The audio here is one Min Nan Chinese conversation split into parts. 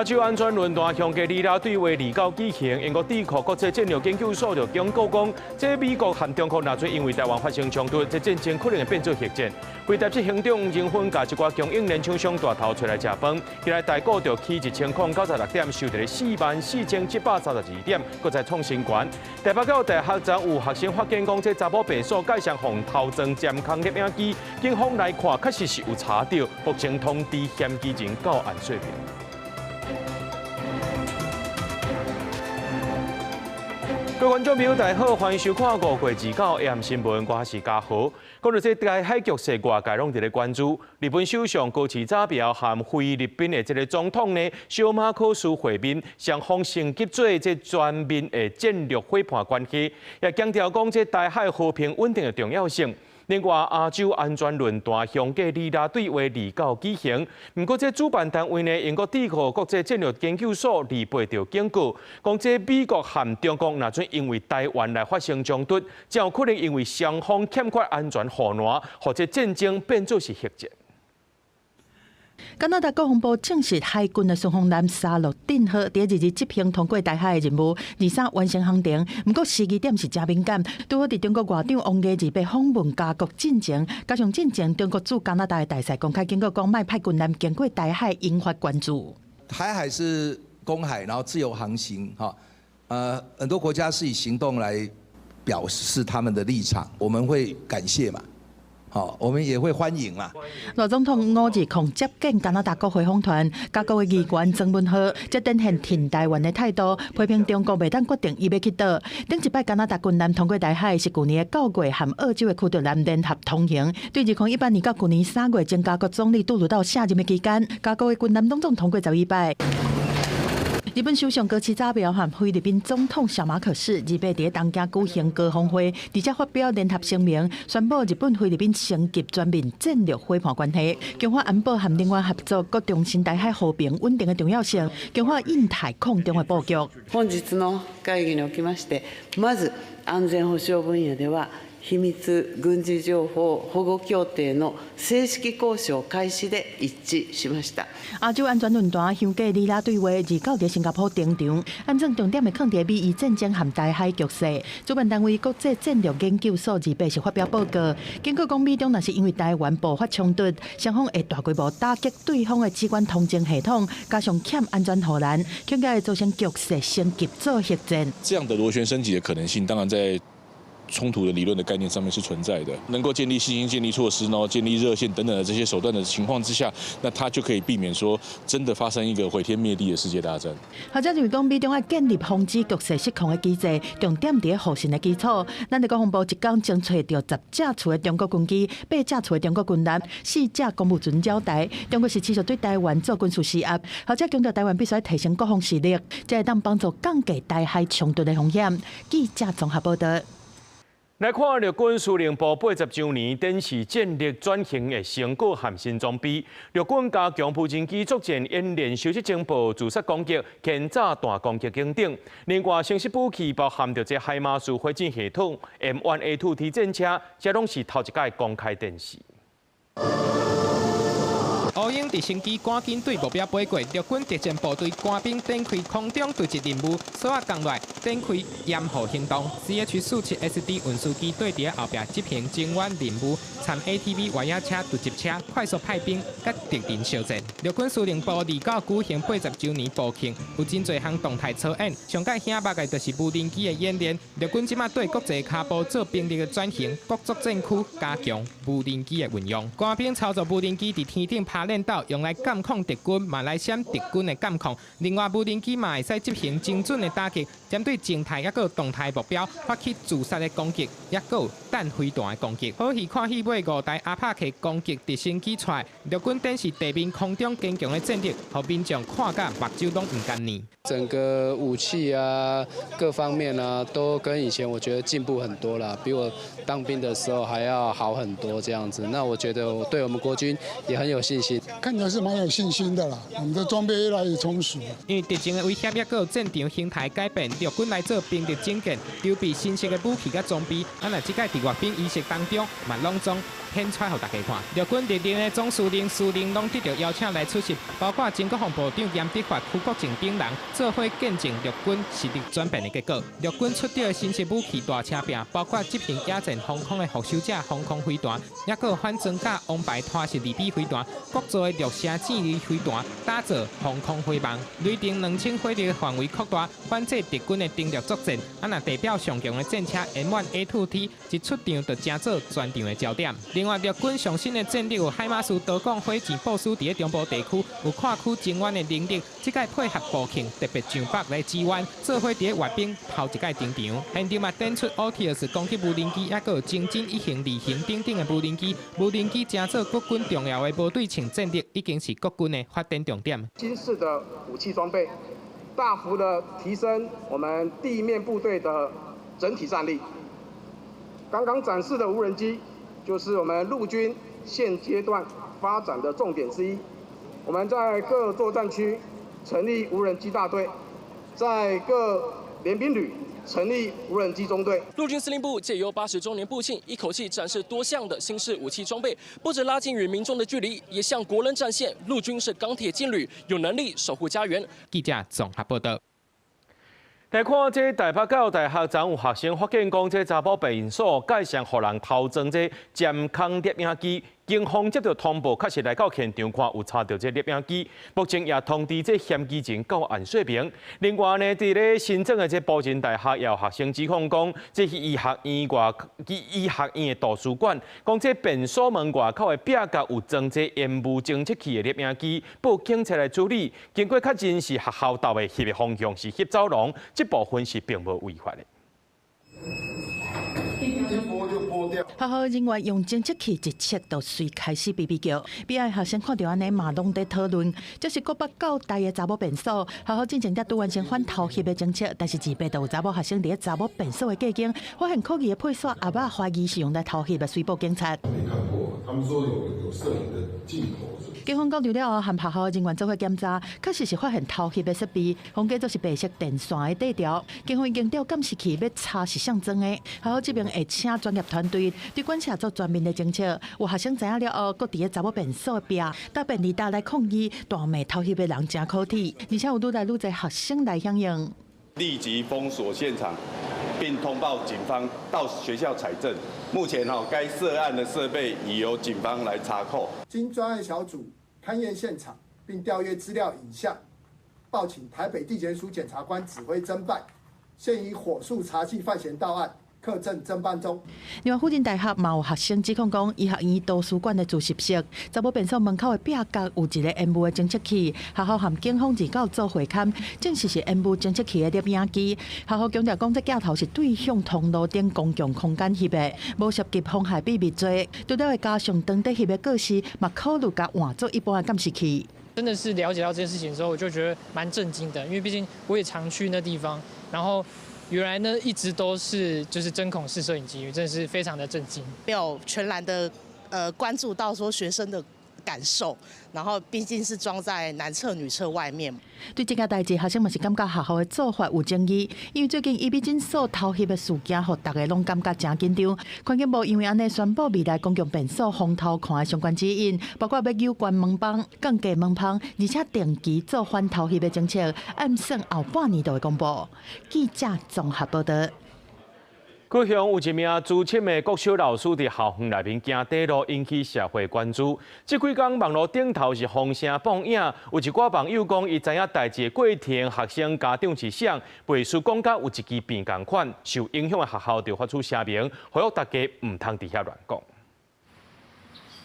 亞洲安全論壇香格里拉對話二九舉行，英國智庫國際戰略研究所就警告講，這美國和中國若準因為台灣發生衝突，這戰爭可能會變做核戰。輝達執行長吳勛共一寡供應鏈廠商帶頭出來食飯，今日台股就起1096點，收佇44,732點，閣再創新高。台北教大學站有學生發現講，這查某白素蓋上予偷裝監控攝影機，警方來看確實是有查著，目前通知嫌疑人到案說明。各位觀眾朋友，大家好，歡迎收看5月29 AM 新聞，我是嘉豪。講到這台海局勢，外界攏佇咧關注。日本首相高市早苗和菲律賓的這个總統呢，小馬可斯會面，雙方升級做這全面的戰略夥伴關係，也強調講這台海和平穩定的重要性。另外，亞洲安全論壇香格里拉對話二九舉行，毋過這主辦單位呢，英國智庫國際戰略研究所二八就警告，講這美國和中國若準因為台灣來發生衝突，真有可能因為雙方欠缺安全護欄，予這戰爭變做是核戰。加拿大國防部證實，海軍的巡防艦沙洛頓號佇二二執行通過台海的任務，二三完成航程。毋過時機點是誠敏感，拄好佇中國外長王毅二八訪問加國進前，加上進前中國駐加拿大的大使公開警告講，莫派軍艦經過台海，引發關注。台海是公海，然後自由航行，哈，很多國家是以行動來表示他們的立場，我們會感謝嘛。好，我們也會歡迎啦。賴總統520接見加拿大國會訪團，加國的議員莊文浩，則展現挺台灣的態度，批評中國袂當決定伊欲去佗。頂一擺加拿大軍艦通過台海是舊年的9月，和澳洲的驅逐艦聯合通行。對2018年到舊年3月，前加國總理杜魯道卸任的期間，加國的軍艦攏總通過12擺。日本首相高市早苗和菲律賓總統小馬可仕二八佇東京舉行高峰會，而且發表聯合聲明，宣布日本菲律賓升級全面戰略夥伴關係，強化安保和能源合作，閣重申台海和平穩定的重要性，強化印太空中的布局。本日の會議におきまして、まず安全保障分野では秘密軍事情報保護協定の正式交渉開始で一致しました。亞洲安全論壇香格里拉對話二九佇新加坡登場，按算重點會放佇美伊戰爭和台海局勢。主辦單位國際戰略研究所二八是發表報告，警告講美中若是因為台灣爆發衝突，雙方會大規模打擊對方的指揮通訊系統，加上欠安全護欄，恐驚會造成局勢升級做核戰。這樣的螺旋升級的可能性，當然在衝突的理論的概念上面是存在的，能夠建立信心、建立措施，然後建立熱線等等的這些手段的情況之下，那他就可以避免說真的發生一個毀天滅地的世界大戰。學者認為講，美中愛建立防止局勢失控的機制，重點佇互信的基礎。咱的國防部一工偵揣著10架次的中國軍機，8架次的中國軍艦，4架公務船繞台。中國是持續對台灣做軍事施壓。學者強調，台灣必須提升國防實力，才會當幫助降低台海衝突的風險。記者綜合報道。來看陸軍司令部80週年展示戰力轉型的成果和新裝備。陸軍加強無人機作戰演練、收集情報、自殺攻擊、鉗炸彈攻擊等等。另外，新式武器包含著這海馬斯火箭系統、M1A2T 戰車，這攏是頭一擺公開展示。烏鷹直升機趕緊對目標飛過，陸軍特戰部隊官兵展開空中突擊任務，鎖仔降落，展開掩護行動。CH-47SD 運輸機對佇後壁執行增援任務，參 ATV 越野車、突擊車快速派兵，佮敵人相戰。陸軍司令部二九舉行80週年部慶，有真濟項動態操演，上蓋醒目的就是無人機的演練。陸軍這馬對國際跤步做兵力的轉型，各作戰區加強無人機的運用。官兵操作無人機佇天頂拍練鬥，用來監控敵軍，嘛來閃敵軍的監控。另外，無人機嘛會使執行精準的打擊，針對靜態抑閣動態目標發起自殺的攻擊，抑閣有彈飛彈的攻擊。好戲看戲尾，五台阿帕奇攻擊直升機出來，陸軍展示地面空中堅強的戰力，予民眾看甲目睭攏毋甘願。整個武器啊，各方面啊，都跟以前我覺得進步很多了，比我當兵的時候還要好很多這樣子。那我覺得我對我們國軍也很有信心。心。看起來是蠻有信心的啦，我們的裝備越來越充實。因為敵情的威脅，抑閣有戰場形態改變，陸軍來做兵力整建，籌備新式的武器佮裝備。啊，若這擺佇閱兵儀式當中，嘛攏總顯出來予大家看。陸軍歷任的總司令、司令攏得到邀請來出席，包括前國防部長嚴德發、邱國正等人，做伙見證陸軍實力轉變的結果。陸軍出動的新式武器大車拼，包括執行野戰防空的復仇者防空飛彈，抑閣有反裝甲王牌拖式二 B 飛彈，國造的陸射戰力飛彈，打造防空火網。雷霆2000火力範圍擴大，反制敵軍的登陸作戰。啊，若地表上強的戰車 M1A2T 一出場就成做全場的焦點。另外，陸軍上新的戰力有海馬斯多管火箭部署佇咧中部地區，有跨區增援的能力。這擺配合部慶特別上北來支援，做伙佇咧閱兵頭一擺登場。現場嘛展出 OTS 攻擊無人機，抑閣有精進一型、二型等等的無人機。無人機成做國軍重要的無對稱戰力，已經是國軍的發展重點。新式的武器裝備，大幅的提升我們地面部隊的整體戰力。剛剛展示的無人機，就是我們陸軍現階段發展的重點之一。我們在各作戰區成立無人機大隊，在各聯兵旅成立無人機中隊。陸軍司令部借由80週年部慶，一口氣展示多項的新式武器裝備，不止拉近與民眾的距離，也向國人展現陸軍是鋼鐵勁旅，有能力守護家園。記者綜合報道。來看這台北教育大學，昨有學生發現講，這查某便所蓋上予人偷裝這監控攝影機，警方接到通報，確實來到現場看有查著這攝影機，目前也通知這嫌疑人到案說明。另外呢，佇咧新莊的這埔仁大學，也有學生指控講，這是醫學院外醫學院的圖書館，講這便所門外口的壁角有裝這煙霧偵測器的攝影機，報警察來處理。經過確認是學校兜的翕的方向是翕走廊，這部分是並無違法的。學校人員用偵測器一測，就隨開始嗶嗶叫。邊仔學生看著按呢嘛，攏佇討論。這是國北教大的查某便所，學校進前才拄完成反偷翕的偵測，但是二八就有查某學生佇咧查某便所的隔間，發現可疑的配線盒仔，懷疑是用來偷翕的，隨報警察。沒看過，他們說有攝影的鏡頭。警方告了後，和學校人員做伙檢查，確實是發現偷翕的設備，封計做是白色電線的底條。警方已經調監視器欲查是誰裝的，學校這邊會請專業團隊對館舍做全面的偵測。有學生知影了後，閣佇咧查某便所的壁搭便利貼來抗議，大罵偷翕的人誠可恥，而且有愈來愈濟學生來響應。立即封鎖現場，並通報警方到學校採證。目前哈，該涉案的設備已由警方來查扣。經專案小組勘驗現場，並調閱資料影像，報請台北地檢署檢察官指揮偵辦，現已火速查緝犯嫌到案。課正偵辦中。另外，輔仁大學嘛有學生指控講，醫學院圖書館的自習室，查某便所門口的壁角有一個煙霧的偵測器，學校和警方二九做會勘，證實是煙霧偵測器的攝影機。學校強調講，這鏡頭是對向通路頂公共空間翕的，無涉及妨害秘密罪。除了會加上當地翕的告示，嘛考慮共換做一般的監視器。真的是了解到這件事情之後，我就覺得蠻震驚的，因為畢竟我也常去那地方，然後原來呢一直都是就是針孔式攝影機，真的是非常的震驚。沒有全然的關注到說學生的感受，然後畢竟是裝在男廁女廁外面。對這件代誌，學生嘛是感覺學校的做法有爭議，因為最近醫美診所偷翕的事件，予大家攏感覺誠緊張。環境部因為按呢宣布未來公共便所防偷看的相關指引，包括欲有關門縫、降低門縫，而且定期做反偷翕的政策，按算後半年就會公布。記者綜合報道。高雄有一名資深的國小老師佇校園內面行短路，引起社會關注。這幾工網路頂頭是風聲放影，有一寡網友講，伊知影代誌的過程，學生家長是誰，袂輸講甲有一支病仝款，受影響的學校就發出聲明，呼籲大家毋通佇遐亂講。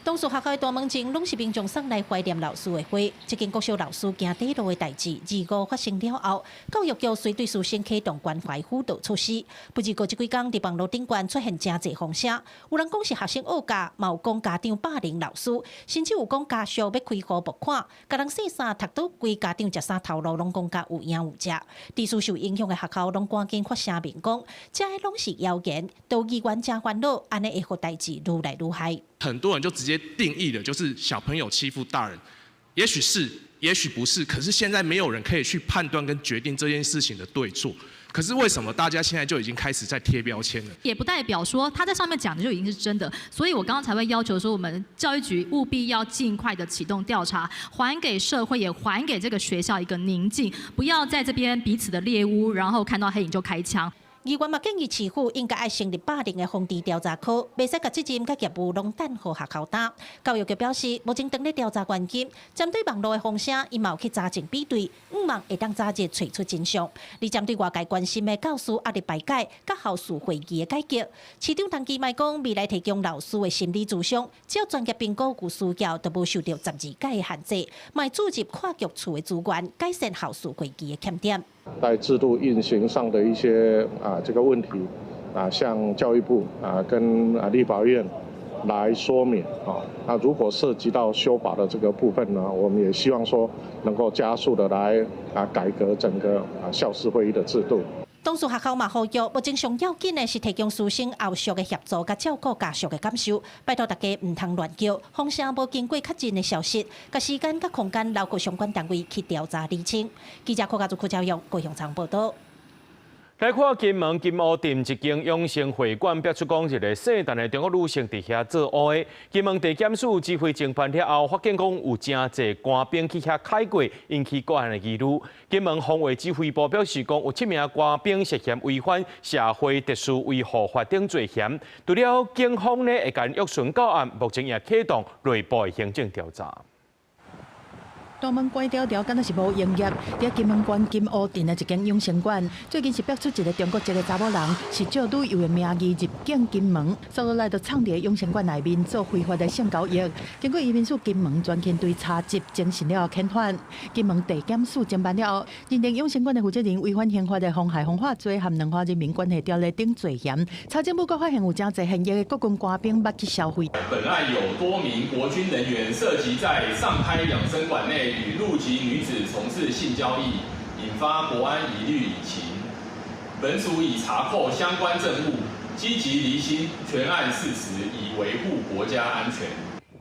多數學校的大門前攏是民眾送來懷念老師的花。這件國小老師行短路的代誌，二五發生了後，教育局隨對師生啟動關懷輔導措施。不過這幾工佇網路頂懸出現誠濟風聲，有人講是學生僫教，嘛有講家長霸凌老師，甚至有講家屬欲開戶募款，共人說啥讀倒規家長食啥頭路攏講甲有影有跡。佇師受影響的學校攏趕緊發聲明講，這個攏是謠言，導議員誠煩惱，按呢會予代誌愈來愈害。很多人就直接定義了，就是小朋友欺負大人，也許是，也許不是，可是現在沒有人可以去判斷跟決定這件事情的對錯。可是為什麼大家現在就已經開始在貼標籤了？也不代表說他在上面講的就已經是真的，所以我剛剛才會要求說，我們教育局務必要盡快的啟動調查，還給社會，也還給這個學校一個寧靜，不要在這邊彼此的獵巫，然後看到黑影就開槍。議員嘛建議市府應該愛成立霸凌的防治調查科，袂使共責任佮業務攏等予學校擔。教育局表示，目前正咧調查原因，針對網路的風聲，伊嘛有去查證比對，向望會當早日揣出真相。而針對外界關心的教師壓力排解、佮校事會議的改革，市長陳其邁講，未來提供老師的心理諮商，只要專業評估有需要，就無受著12屆的限制，嘛會注入跨局處的資源，改善校事會議的欠點。在制度運行上的一些這個問題向教育部跟立法院來說明啊。那如果涉及到修法的這個部分呢，我們也希望說能夠加速的來改革整個校事會議的制度。當事學校嘛呼籲，目前上要緊的是提供師生後續的協助佮照顧家屬的感受，拜託大家毋通亂叫，風聲無經過確認的消息，共時間佮空間留予相關單位去調查釐清。記者柯家祖、柯家勇高雄場報道。來看金門金湖鎮一間養生會館，爆出講一个姓陳的中國女性佇遐做烏的。金門地檢署指揮偵辦了後，發現講有誠濟官兵去遐開過，引起國安的疑慮。金門防衛指揮部表示講，有7名官兵涉嫌違反社會秩序維護法等罪嫌。除了警方呢會共約訊到案，目前也啟動內部的行政調查。大門關牢牢，敢若是無營業。佇金門縣金湖鎮的一間養生館，最近是爆出一个中國籍的查某人，是借旅遊的名義入境金門，紲落來就藏佇養生館內面做非法的性交易。經過移民署金門專勤隊查緝偵訊了後遣返，金門地檢署偵辦了後，認定養生館的負責人違反刑法的妨害風化罪和兩岸人民關係條例等罪嫌。查證部閣發現有誠濟現役的國軍官兵捌去消費。本案有多名國軍人員涉及在上開養生館內與陸籍女子從事性交易，引發國安疑慮隱情。本署已查扣相關證物，積極釐清全案事實，以維護國家安全。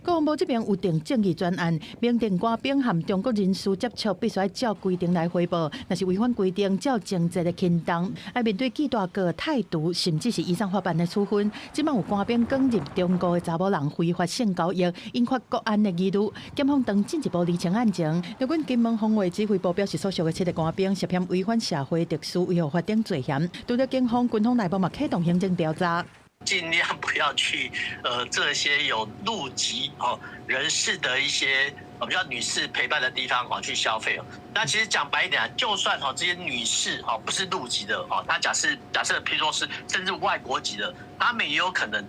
國防部這邊有定正義專案，明定官兵和中國人士接觸必須愛照規定來回報，若是違反規定，照情節來行動，愛面對記大過、太毒，甚至是移送法辦的處分。這擺有官兵捲入中國的查某人非法性交易，引發國安的疑慮。檢方當進一步釐清案情。陸軍金門防衛指揮部表示，所屬的7个官兵涉嫌違反社會秩序維護法等罪嫌，除了警方、軍方內部嘛啟動行政調查。盡量不要去，這些有陸籍哦人士的一些比較女士陪伴的地方哦去消費哦。那其實講白一點啊，就算哦這些女士哦不是陸籍的哦，那假設譬如說是甚至外國籍的，他們也有可能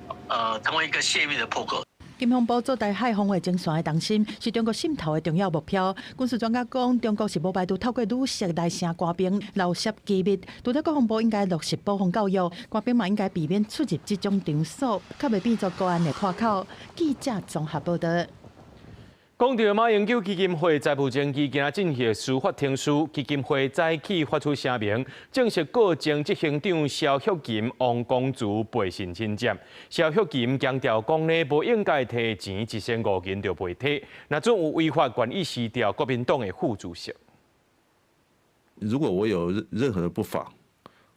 成為一個洩密的破口。金防部做台海防衛前線的重心，是中國滲透的重要目標。軍事專家講，中國是無排除透過女色來成官兵漏泄機密。除了國防部應該落實保防教育，官兵嘛應該避免出入這種場所，較袂變做國安的破口。記者綜合報道。講到馬英九基金會債務爭議，今仔進行司法程序，基金會早起發出聲明，正式告前執行長蕭旭琴、王光慈背信侵占。蕭旭琴強調講呢，無應該提錢1500銀就袂提，若準有違法，願意辭掉國民黨的副主席。如果我有任何的不法，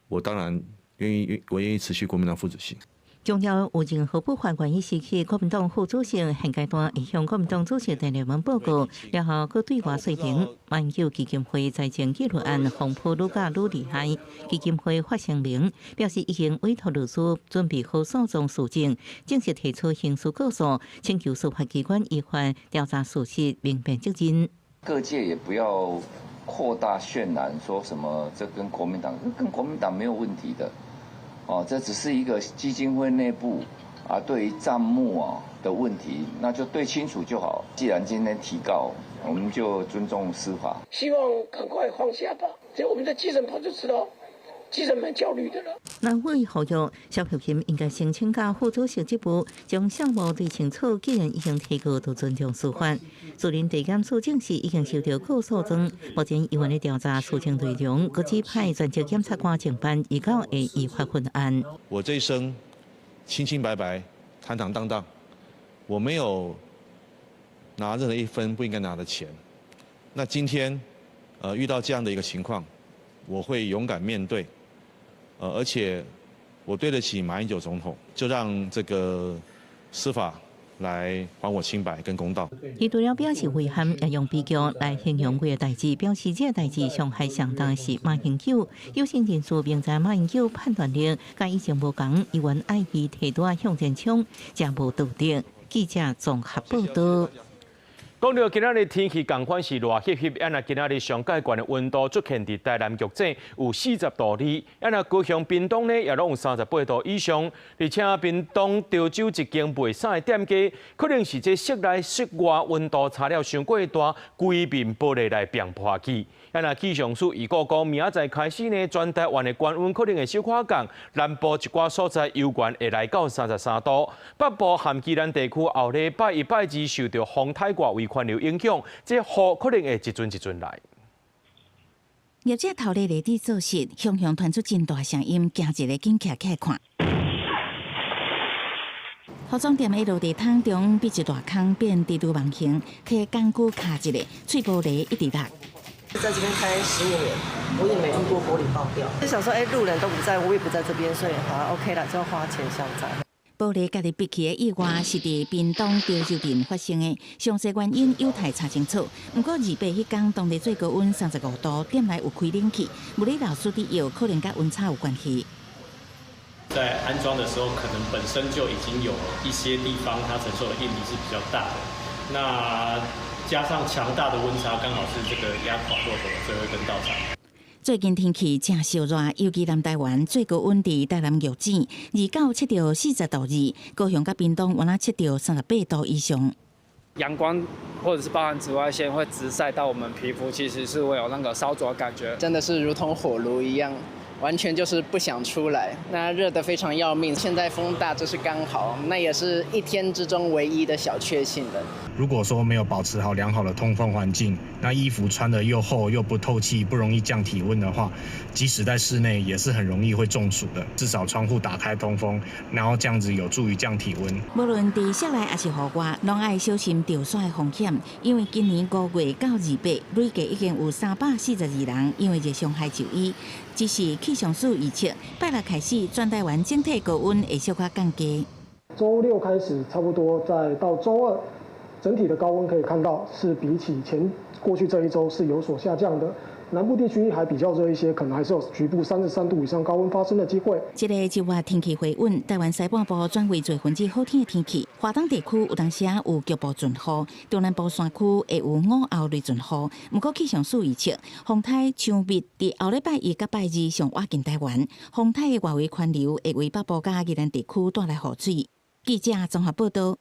我當然願意，我願意辭去國民黨副主席。強調有任何不法願意辭去國民黨副主席，現階段會向國民黨主席陳立文報告，然後閣對外說明。馬英九基金會財政紀律案風波愈攪愈厲害，基金會發聲明表示已經委託律師準備好訴訟書證，正式提出刑事告訴，請求司法機關依法調查事實，明辨責任。各界也不要擴大渲染，說什麼這跟國民黨，跟國民黨沒有問題的。哦，這只是一個基金會內部啊，對於賬目啊的問題，那就對清楚就好。既然今天提告，我們就尊重司法。希望趕快放下吧，這我們在基層跑就知道，基層蠻焦慮的了。藍委呼籲蕭旭琴應該先請假副主席職務，將項目對清楚。既然已經提告，就尊重司法。樹林地檢署證實已經收到告訴狀，目前猶原咧調查事情內容，閣指派專責檢察官偵辦，預告會依法分案。我這一生清清白白、坦坦蕩蕩，我沒有拿任何一分不應該拿的錢。那今天，遇到這樣的一個情況，我會勇敢面對，而且我對得起馬英九總統，就讓這個司法來還我清白跟公道。伊除了表示遺憾，也用悲劇來形容這个代誌，表示這个代誌傷害上大是馬英九。有心人士明知馬英九判斷力佮以前無仝，猶原愛伊提袋向前衝，誠無道德。記者綜合報道。講到今仔日天氣仝款是熱翕翕，啊若今仔日上蓋懸的溫度出現佇台南玉井有40度2，啊若高雄屏東呢也攏有38度以上，而且屏東潮州一間賣衫的店家，可能是這室內室外溫度差了傷過大，規面玻璃來變破去。啊若氣象署預告講，明仔載開始呢，全台灣的高溫可能會小可降，南部一寡所在猶原會來到33度，北部和宜蘭地區後禮拜一、拜二受著風颱外圍環流影響，這雨可能會一陣一陣來。業者頭咧犁佇做實，雄雄傳出真大聲音，驚一个緊徛起來看。服裝店的落地窗中，比一大空變蜘蛛網形，提鋼具卡一个，碎玻璃一直落。在這邊開15年，我也沒遇過玻璃爆掉。就想說，路人都不在，我也不在這邊，所以好 OK 啦，就花錢消災。玻璃家己閉起的意外是佇屏東潮州鎮發生的，詳細原因有待查清楚。毋過28彼工當地最高溫35度，店內有開冷氣，物理老師佇搖可能佮溫差有關係。在安裝的時候，可能本身就已經有一些地方它承受的應力是比較大的，那加上強大的溫差，剛好是這個壓垮駱駝的最後一根稻草。最近天氣誠燒熱，尤其南台灣最高溫佇台南玉井29測著40度2，高雄佮屏東有若測著38度以上。陽光或者是包含紫外線會直曬到我們皮膚，其實是會有那個燒灼感覺，真的是如同火爐一樣，完全就是不想出來。那熱得非常要命，現在風大就是剛好，那也是一天之中唯一的小確幸了。如果說沒有保持好良好的通風環境，那衣服穿得又厚又不透氣，不容易降體溫的話，即使在室內也是很容易會中暑的。至少窗戶打開通風，然後這樣子有助於降體溫。無論佇室內抑是戶外，攏愛小心著雪的風險，因為今年5月到28，累計已經有342人因為熱傷害就醫。只是氣象署預測，拜六開始，全台灣整體高溫會小可降低。週六開始，差不多再到週二，整體的高溫可以看到是比起前過去這一週是有所下降的。南部地區還比較熱一些，可能還是有局部33度以上高溫發生的機會。這個一月天氣回穩，台灣西半部轉為濟分子好天的天氣。華東地區有當時有局部陣雨，中南部山區會有午後雷陣雨。毋過氣象署預測，風颱強密佇後禮拜一佮拜二上倚近台灣，風颱的外圍環流會為北部佮宜蘭地區帶來雨水。記者綜合報道。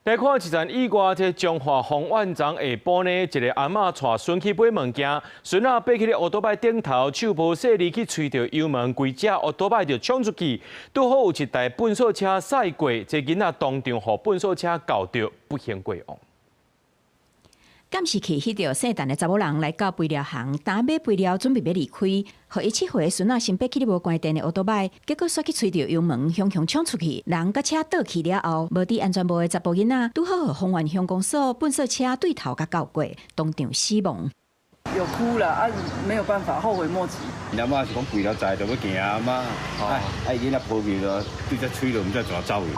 來看一陣意外，這彰化豐原昨下晡呢，一个阿嬤帶孫去買物件，孫仔爬去咧烏多擺頂頭，手無細膩去催著油門，規隻烏多擺就衝出去，拄好有一台糞掃車駛過，這囡仔當場予糞掃車𠢕著，不幸過往。監視器翕著姓陳的查某人來到肥料行，當買肥料準備欲離開，予伊7歲的孫仔先爬去咧無關電的歐多擺，結果煞去催著油門，雄雄衝出去，人佮車倒去了後，無戴安全帽的查埔囡仔，拄好予豐原鄉公所糞掃車對頭共𠢕過，當場死亡。有哭了啊，沒有辦法，後悔莫及。阿媽是講肥料載就欲行啊嘛，啊，囡仔抱去了，對這催著毋知怎走去。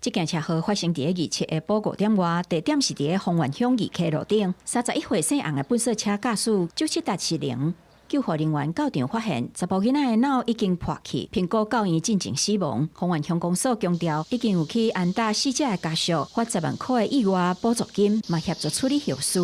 這件車禍發生佇27下晡5點外，地點是佇咧豐原鄉二溪路頂。31歲姓洪的糞掃車駕駛周七達失靈，救護人員到場發現，查埔囡仔的腦已經破去，評估到院進前死亡。豐原鄉公所強調，已經有去安搭死者的家屬發10萬塊的意外補助金，嘛協助處理後事。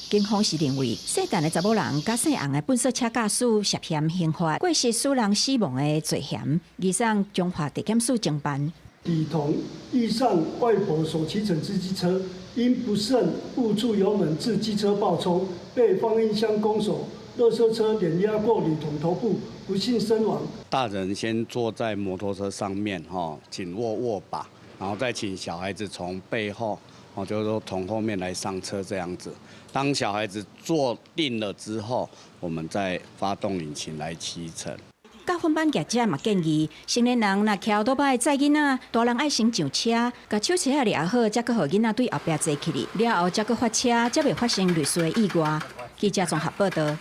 警方是認為，姓陳的查某人佮姓洪的糞掃車駕駛涉嫌刑法過失使人死亡的罪嫌，移送彰化地檢署偵辦。李彤遇上外婆所騎乘之機車，因不慎誤觸油門致機車爆衝，被方興鄉公所垃圾車碾壓過李彤頭部，不幸身亡。大人先坐在摩托車上面，哈，緊握握把，然後再請小孩子從背後，哦，就是說從後面來上車這樣子。當小孩子坐定了之後，我們再發動引擎來騎乘。教訓班業者嘛建議，成年人若騎歐多擺載囡仔，大人愛先上車，共手冊仔掠好，才閣予囡仔對後壁坐起來，了後才閣發車，才袂發生類似的意外。記者綜合報道。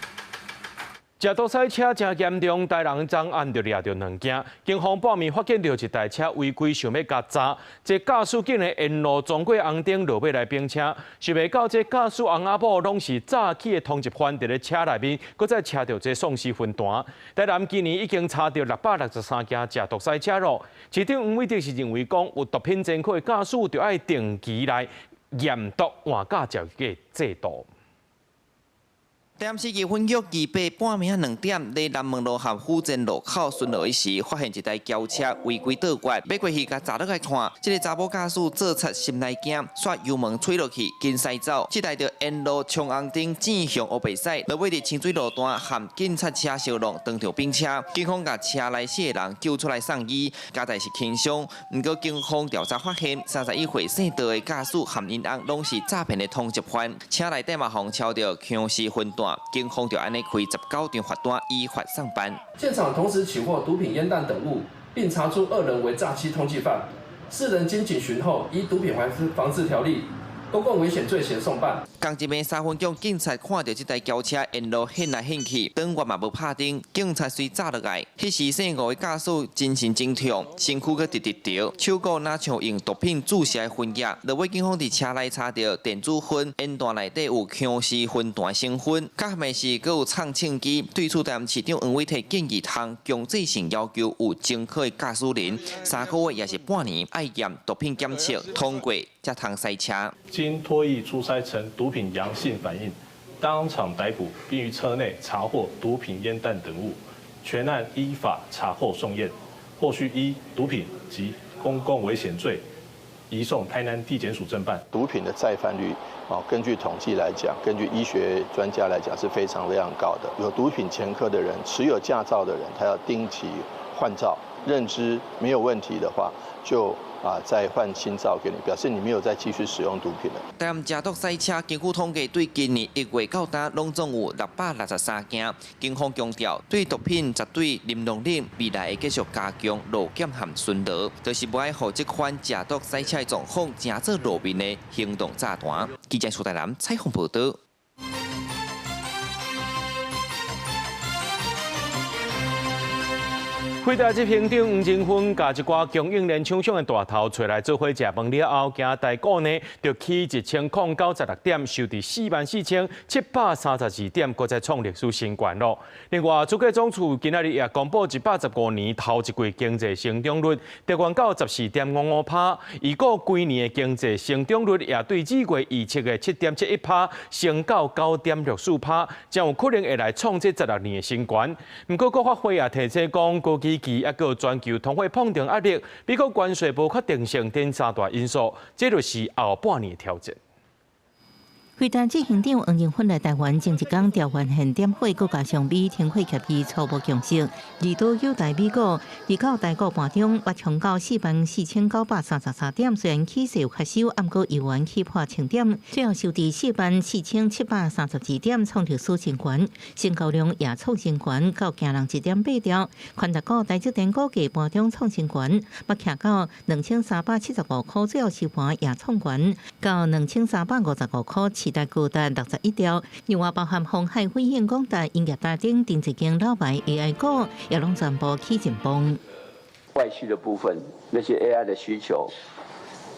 食毒賽車誠嚴重，台南昨暗就掠著兩件。警方半暝發現著一台車違規，想欲共閘，這駕駛竟然沿路撞過紅燈，落尾來反車。想袂到這駕駛翁仔某攏是詐欺的通緝犯，佇咧車內面，閣再車著這喪屍分彈。台南今年已經查著663件食毒賽車囉。市長黃偉哲是認為講，有毒品前科的駕駛，就愛定期來驗毒換駕照的制度。台南市二分局28半暝仔2點，佇南門路和府前路口巡邏時，發現一台轎車違規倒彎，欲過去共閘落來看，這个查某駕駛做賊心內驚，煞油門吹落去，緊駛走。這台就沿路衝紅燈，轉向烏白駛，落尾佇清水路段和警察車相撞，當場反車。警方共車內四个人救出來送醫，交代是輕傷。毋過警方調查發現，31歲姓杜的駕駛和𪜶翁攏是詐騙的通緝犯，車內底嘛予抄著殭屍魂彈。警方就按呢開19張罰單，依法送辦。現場同時起獲毒品煙彈等物，並查出2人為詐欺通緝犯，4人經警詢後，依毒品防治條例、公共危險罪嫌送辦。仝一暝三分鐘，警察看著這台轎車沿路掀來掀去，轉彎嘛無拍燈，警察隨閘落來。彼時姓吳的駕駛精神真痛，身軀閣直直著，手閣若像用毒品注射的薰液。落尾警方佇車內查著電子薰，煙彈內底有殭屍魂彈成分，佮的是閣有唱唱機。對此，台南市長黃偉哲建議通強制性要求有前科的駕駛人3個月抑是半年愛驗毒品檢測，通過才通駛車。經唾液初篩呈毒品陽性反應，當場逮捕，並於車內查獲毒品煙彈等物，全案依法查獲送驗，後續依毒品及公共危險罪移送台南地檢署偵辦。毒品的再犯率，根據統計來講，根據醫學專家來講是非常非常高的。有毒品前科的人，持有駕照的人，他要定期換照，認知沒有問題的話，就再換新照給你，表示你沒有再繼續使用毒品了。台南食毒賽車，根據統計，對今年1月到今，攏總有663件。警方強調，對毒品絕對零容忍，未來會繼續加強路檢和巡邏，就是無愛予這款食毒賽車的狀況，成做路面的行動炸彈。記者蘇台南採訪報導。辉达执行长黄仁勋共一寡供应链厂商的大头揣来做伙食饭了后，今台股呢就起1096点，收伫44,732点，阁再创历史新高咯。另外，主计总处今仔日也公布115年头一季经济成长率，达到14.55%，预估规年的经济成长率也对2月预测的7.71%，升到9.64%，将有可能会来创这16年的新高。毋过，国发会也提醒讲，高基期抑阁有全球通货膨胀压力、美国关税无确定性等三大因素，這就是後半年的挑戰。辉达执行长黃仁勳來台灣前一工調換現點火，閣加上美停火協議初步共識，二度有待美股，29台股盤中也衝到44,933點，雖然起勢有較收，毋過猶原起破千點，最後收佇44,732點，創歷史新高，成交量也創新高，到驚人1.8兆。權值股台積電股價盤中創新高，嘛徛到2,375塊，最後收盤也創高，到2,355塊。時代高達61兆，另外包含鴻海、輝映、廣達、英業達等電子間老牌 AI 股也攏全部起進步。外需的部分，那些 AI 的需求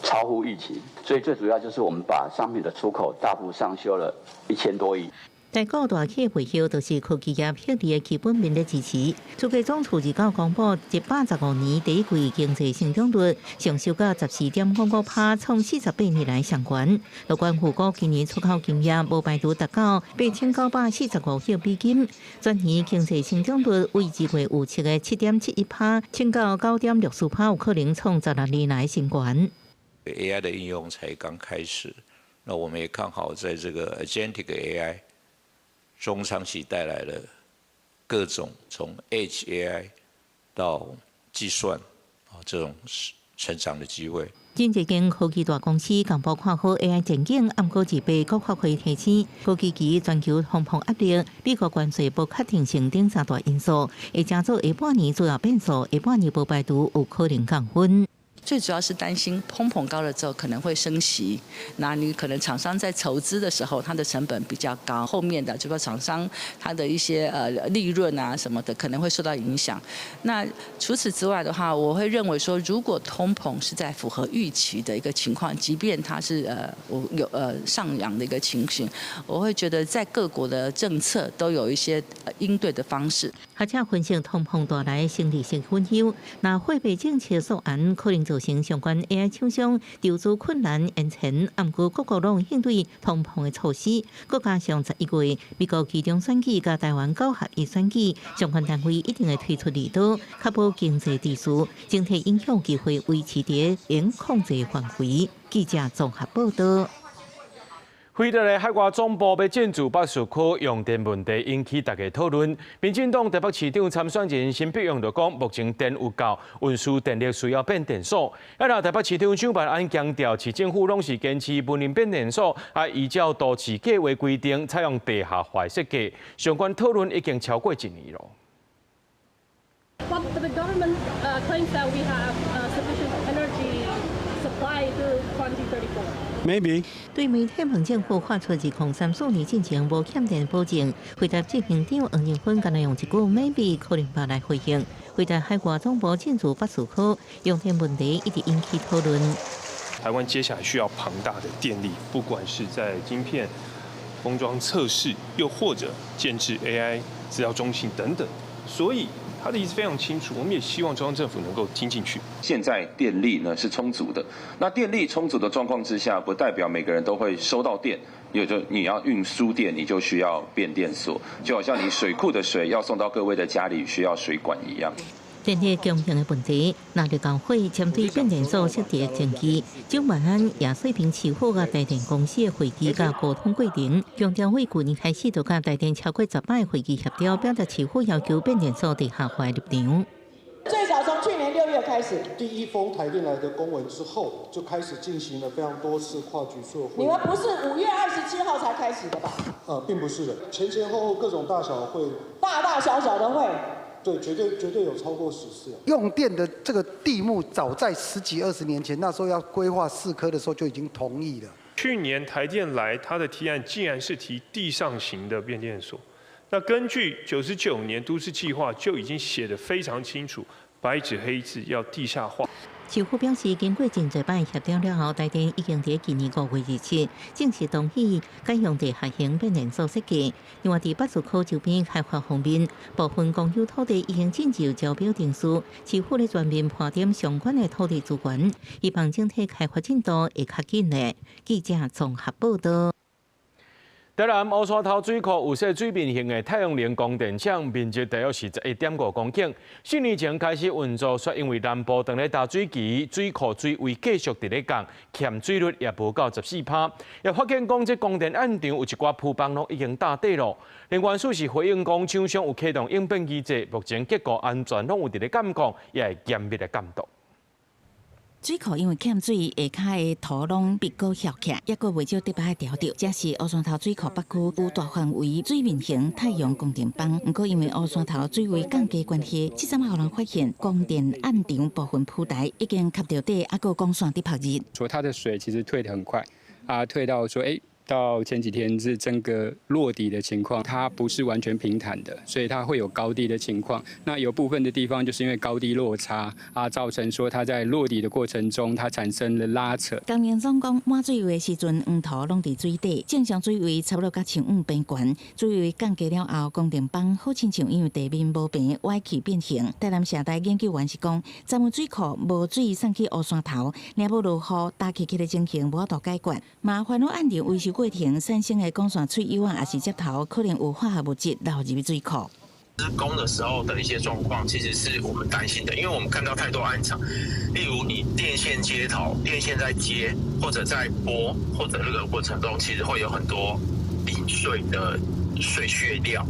超乎預期，所以最主要就是我們把商品的出口大幅上修了1000多億。台股大起的背後，就是科技業獲利的基本面的支持。主計總處29公布115年第一季經濟成長率上修到14.55%，創48年來上懸。樂觀預估今年出口金額無排除達到8945億美金，全年經濟成長率為2月預測的7.71%，升到9.64%，有可能創16年來新高。 AI 的應用才剛開始，那我們也看好在這個 Agentic AI。中長期帶來了各種從 Edge AI 到計算這種成長的機會。真濟間科技大公司公布看好 AI 前景，毋過是被國發會提醒，科技期全球通膨壓力、美國關稅不確定性等三大因素，會成做下半年主要變數。下半年無排除有可能降溫。最主要是擔心通膨高了之後可能會升息，那你可能廠商在籌資的時候，它的成本比較高，後面的就說廠商它的一些利潤啊什麼的可能會受到影響。那除此之外的話，我會認為說，如果通膨是在符合預期的一個情況，即便它是我有上揚的一個情形，我會覺得在各國的政策都有一些應對的方式。學者分析通膨帶來生理性隱憂，若貨幣政策溯源可能造成相關 AI 廠商籌資困難延遲，毋過各國攏應對通膨的措施，閣加上11月美國期中選舉佮台灣九合一選舉，相關單位一定會推出利多，確保經濟秩序，整體影響機會維持佇應控制範圍。記者綜合報道。菲律賓海外總部欲進駐北勢區用電問題引起大家討論。民進黨台北市長參選人沈伯洋就講，目前電有夠，運輸電力需要變電所。啊，若台北市長蔣萬安強調，市政府攏是堅持雲林變電所，啊，依照都市計畫規定，採用地下化設計。相關討論已經超過一年了。 But the government claims that we have sufficient energy supply through 2034. Maybe。對媒體問政府發出2034年進前無欠電保證，回答執行長黃仁勳，干焦用一句 Maybe 可能吧來回應。回答海外總部進駐北勢區用電問題一直引起討論。台灣接下來需要龐大的電力，不管是在晶片封裝測試，又或者建置 AI 資料中心等等，所以他的意思非常清楚，我們也希望中央政府能夠聽進去。現在電力呢是充足的，那電力充足的狀況之下，不代表每個人都會收到電，也就你要運輸電，你就需要變電所，就好像你水庫的水要送到各位的家裡需要水管一樣。電力供應的問題，若日交會針對變電所設置的證據，蔣萬安也說明市府佮台電公司的會議佮溝通過程，強調為去年開始就佮台電超過10擺會議協調，表達市府要求變電所地下化立場。最早從去年6月開始，第一封台電來的公文之後，就開始進行了非常多次跨局處會議。你們不是5月27號才開始的吧？並不是的，前前後後各種大小會，大大小小的會。對，絕對絕對有超過10次。用電的這個地目，早在十幾二十年前，那時候要規劃四科的時候就已經同意了。去年台電來，他的提案竟然是提地上型的變電所。那根據99年都市計劃就已經寫得非常清楚，白紙黑字要地下化。市府表示，經過真濟擺協調了後，台電已經佇今年5月27正式同意改用地下型變電所設計。另外，佇北勢區周邊開發方面，部分公有土地已經進入招標程序，市府咧全面盤點相關的土地資源，希望整體開發進度會較緊咧。記者綜合報道。台南烏山頭水庫有設水面型的太陽能光電廠，面積大約是11.5公頃。4年前開始運作，卻因為南部當咧大水期，水庫水位繼續佇咧降，欠水率也無到14趴。也發現講，這光電暗場有一寡鋪房攏已經打底咯。能源署是回應講，廠商有啟動應變機制，目前結構安全攏有佇咧監控，也會嚴密的監督。水庫因為欠水，下跤的土攏變閣翹起來，抑閣袂少得擺調著。這是烏山頭水庫北區有大範圍水面型太陽光電板，毋過因為烏山頭水位降低關係，這陣予人發現光電暗場部分浮台已經吸著底，抑閣光線佇曝熱。說它的水其實退得很快，啊，退到說，到前幾天是整個落底的情況，它不是完全平坦的，所以它會有高低的情況。那有部分的地方就是因為高低落差啊，造成說它在落底的過程中，它產生了拉扯。工程總講滿水位的時陣，黃土攏佇水底，正常水位差不多佮樹畝平懸。水位降低了後，光電板好親像因為地面無平，歪曲變形。台南社大研究員是講，昨昏水庫無水送去烏山頭，若無落雨，焦去去的情形無法度解決。嘛煩惱暗場維修過程產生的光線喙友啊，抑是接頭，可能有化學物質流入水庫。施工的時候的一些狀況，其實是我們擔心的，因為我們看到太多暗場，例如你電線接頭、電線在接或者在撥或者那個過程中，其實會有很多零碎的碎屑料，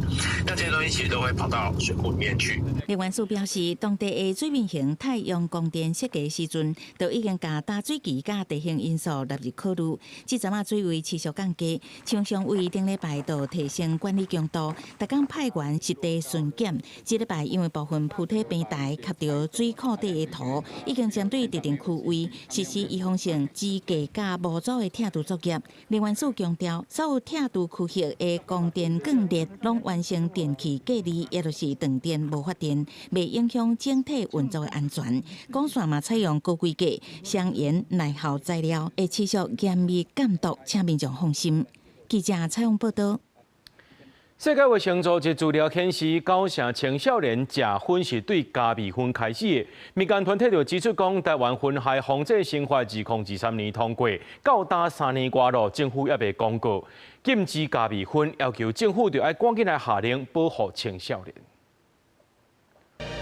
那這些東西其實都會跑到水庫裡面去。能源署表示，當地的水面型太陽光電設計時陣，就已經共打水期佮地形因素納入考慮。這陣仔水位持續降低，廠商為頂禮拜就提升管理強度，逐工派員實地巡檢。這禮拜因為部分鋪體平台吸著水庫底的土，已經針對特定區域實施預防性支架佮模組的拆除作業。能源署強調，所有拆除區域的光電斷裂，攏完成電氣隔離，也就是斷電無發電，袂影響整體運作的安全。管線嘛採用高規格、雙鹽耐候材料，會持續嚴密監督，請民眾放心。記者採訪報道。世界衛生組織資料顯示，九成青少年食薰是對加味薰開始的。民間團體就指出講，台灣薰害防制新法2023年通過，到今3年外咯，政府猶未公告禁止加味薰，要求政府就愛趕緊來下令保護青少年。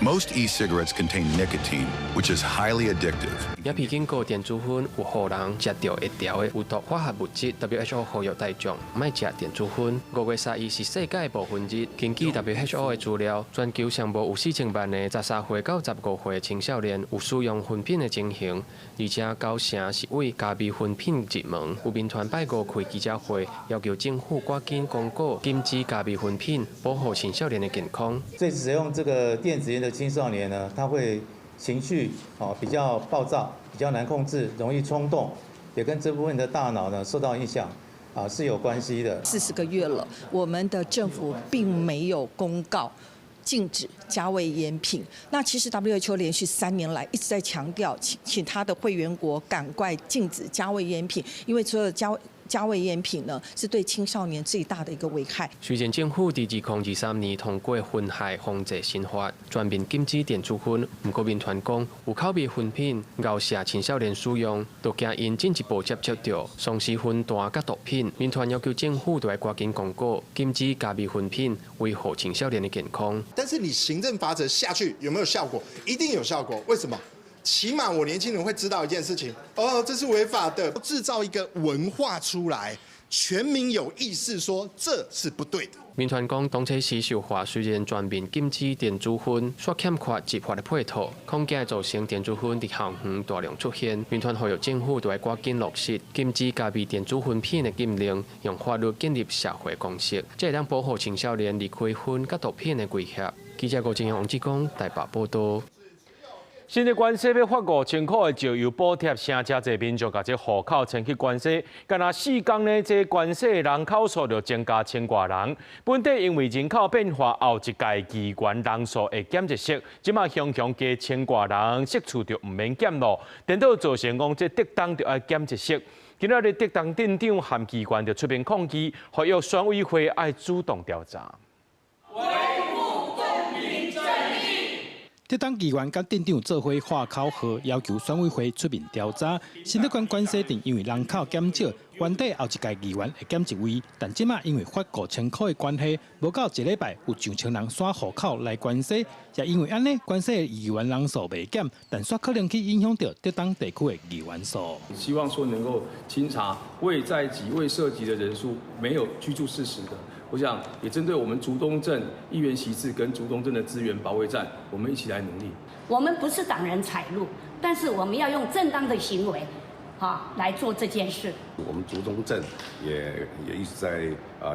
Most e-cigarettes contain nicotine, which is highly addictive. 影片警告電子薰有予人食著會著的有毒化學物質。WHO 呼籲大眾莫食電子薰。5月31是世界無薰日。根據 WHO 的資料，全球上無有4000萬的13歲到15歲青少年有使用薰品的情形，而且九成是為加味薰品入門。有民團拜五開記者會，要求政府趕緊公告禁止加味薰品，保護青少年的健康。所以使用這個電子菸的青少年呢，他會情緒比較暴躁，比較難控制，容易衝動，也跟這部分的大腦呢受到影響是有關係的。40個月了，我們的政府並沒有公告禁止加味菸品。那其實 WHO 連續3年來一直在強調，請他的會員國趕快禁止加味菸品，因為所有加味菸品呢，是對青少年最大的一個危害。雖然政府佇2023年通過薰害防制新法，全面禁止電子薰，毋過民團講有口味薰品熬射青少年使用，就驚𪜶進一步接觸著喪屍薰彈佮毒品。民團要求政府著愛趕緊公告禁止加味薰品，維護青少年的健康。但是你行政罰則下去有沒有效果？一定有效果。為什麼？起碼我年輕人會知道一件事情，哦，這是違法的，製造一個文化出來，全民有意識說這是不對的。民團講，當初時修法雖然全面禁止電子薰，卻欠缺執法的配套，恐驚造成電子薰佇校園大量出現。民團呼籲政府著愛趕緊落實禁止加味電子薰品的禁令，用法律建立社會共識，才會當保護青少年離開薰佮毒品的威脅。記者郭正陽、王志剛台北報道。新竹縣說欲發5000箍的石油補貼，誠濟民眾共這戶口遷去關西，干焦4工呢，這關西人口數就增加千外人。本地因為人口變化，後一屆議員人數會減一席，這馬雄雄加千外人，席次就毋免減咯。顛倒造成講這竹東就愛減一席。今仔日竹東鎮長和議員就出面抗議，呼籲選委會愛主動調查。竹東議員佮鎮長做伙喊口號，要求選委會出面調查。新竹縣關西鎮因為人口減少，原底後一屆議員會減一位，但這馬因為發5000箍的關係，無夠一禮拜有上千人徙戶口來關西，也因為按呢，關西的議員人數袂減，但煞可能去影響著竹東地區的議員數。希望說能夠清查未在籍、未設籍的人數，沒有居住事實的。我想也針對我們竹東鎮議員席次跟竹東鎮的資源保衛戰，我們一起來努力。我們不是擋人財路，但是我們要用正當的行為，哈，來做這件事。我們竹東鎮也一直在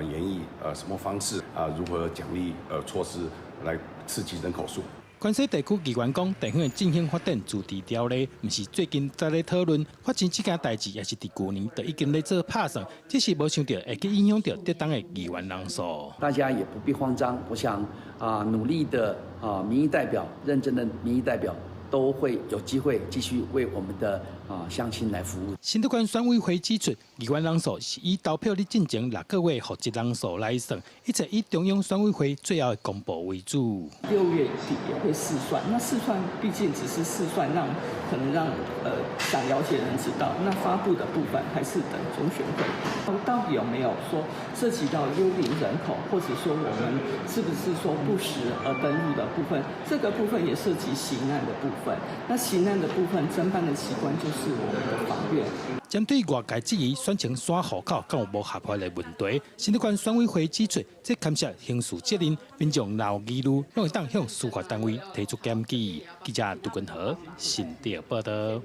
研議什麼方式啊，如何獎勵措施來刺激人口數。關西地區議員講，地方的振興發展自治條例，毋是最近才咧討論，發生這件代誌也是佇舊年就已經咧做拍算，只是無想著會去影響著竹東的議員人數。大家也不必慌張，我想啊，努力的啊民意代表，認真的民意代表，都會有機會繼續為我們的啊鄉親來服務。新竹縣選委會指出，議員人數是以投票日進前6個月戶籍人數來算，一切以中央選委會最後的公布為主。6月底也會試算，那試算畢竟只是試算，讓可能讓想了解的人知道，那發布的部分還是等中選會。到底有沒有說涉及到幽靈人口，或者說我們是不是說不實而登入的部分，這個部分也涉及刑案的部分。那刑案的部分，偵辦的機關就是是我們的法院。針對外界質疑選情徙戶口敢有無合法的問題，新竹縣選委會指出，這牽涉刑事責任，民眾若有疑慮，攏會當向司法單位提出檢舉。記者杜根和新竹報道。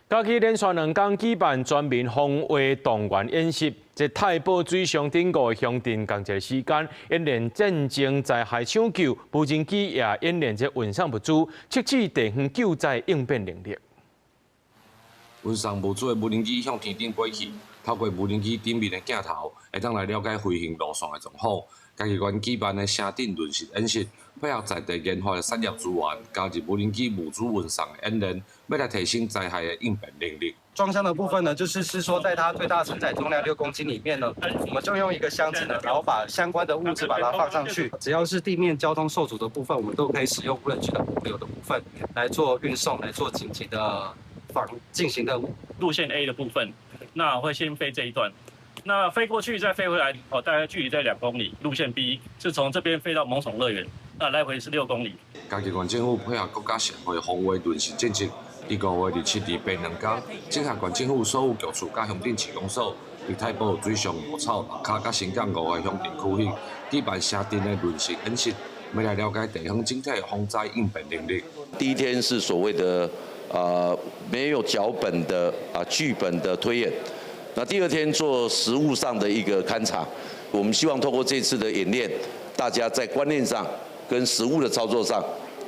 嘉義連續兩工舉辦全民防衛動員演習，這太保水上頂五个鄉鎮仝一个時間演練戰爭災害搶救，無人機也演練這運送物資，測試地方救災應變能力。運送物資的無人機向天頂飛去，透過無人機頂面的鏡頭，會當來了解飛行路線的狀況。嘉義縣舉辦的城鎮輪實演習，配合在地研發的產業資源，加入無人機物資運送的演練，欲來提升災害的應變能力。裝箱的部分呢，就是說，在它最大承載重量6公斤裡面呢，我們就用一個箱子呢，然後把相關的物資把它放上去。只要是地面交通受阻的部分，我們都可以使用無人機的物流的部分來做運送，來做緊急的防進行的路線 A 的部分，那會先飛這一段，那飛過去再飛回來，哦，大概距離在2公里。路線 B 是從這邊飛到猛獢樂園，那來回是6公里。嘉義縣政府配合國家社會防衛輪實政策，佇5月27日白兩工，整合縣政府所有局處佮鄉鎮市公所，佇太保水上五草、六跤佮新港五个鄉鎮區域，舉辦城鎮的輪實演習，欲來了解地方整體防災應變能力。第一天是所謂的沒有腳本的劇本的推演，那第二天做實務上的一個勘察。我們希望透過這次的演練，大家在觀念上跟實務的操作上